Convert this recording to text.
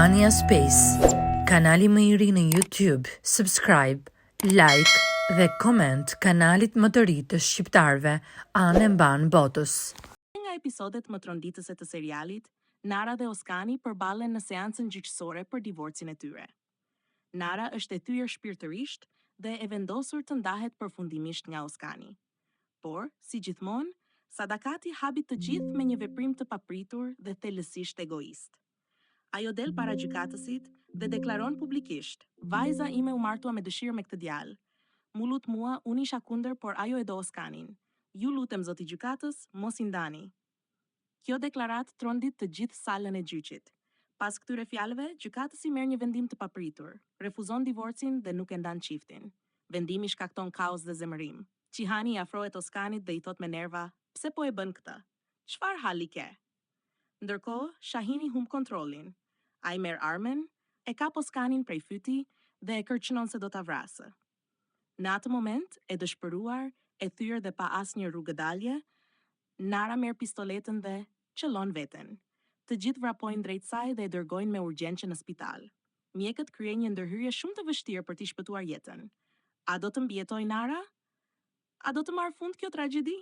Albania Space, kanali më i ri në YouTube, subscribe, like dhe comment kanalit më të ri të shqiptarëve anë e mbanë botës. Një nga episodet më tronditëse të serialit, Nara dhe Oskani përballen në seancën gjyqësore për divorcin e tyre. Nara është e thyer shpirtërisht dhe e vendosur të ndahet përfundimisht nga Oskani. Por, si gjithmonë, Sadakati habit të gjithë me një veprim të papritur dhe thellësisht egoist. Ajo del para gjykatësit dhe deklaron publikisht, Vajza ime u martua me dëshirë me këtë djalë. M'u lut mua, unë isha kundër, por ajo e do Oskanin. Ju lutem zoti gjykatës, mos i ndani. Kjo deklaratë trondit të gjithë sallën e gjyqit. Pas këtyre fjalëve, gjykatësi merr një vendim të papritur, refuzon divorcin dhe nuk e ndan çiftin. Vendimi shkakton kaos dhe zemërim. Çihani i afrohet Oskanit dhe i thotë me nerva, Pse po e bën këtë? Çfarë halli ke? Ndërkohë, Shahini humb kontrollin. Ai merr armën, e kap Oskanin prej fyti dhe e kërcënon se do ta vrasë. Në atë moment, e dëshpëruar, e thyer dhe pa asnjë rrugëdalje, Nara merr pistoletën dhe qëllon veten. Të gjithë vrapojnë drejt saj dhe e dërgojnë me urgjencë në spital. Mjekët kryejnë një ndërhyrje shumë të vështirë për t'i shpëtuar jetën. A do të mbijetojë Nara? A do të marrë fund kjo tragjedi?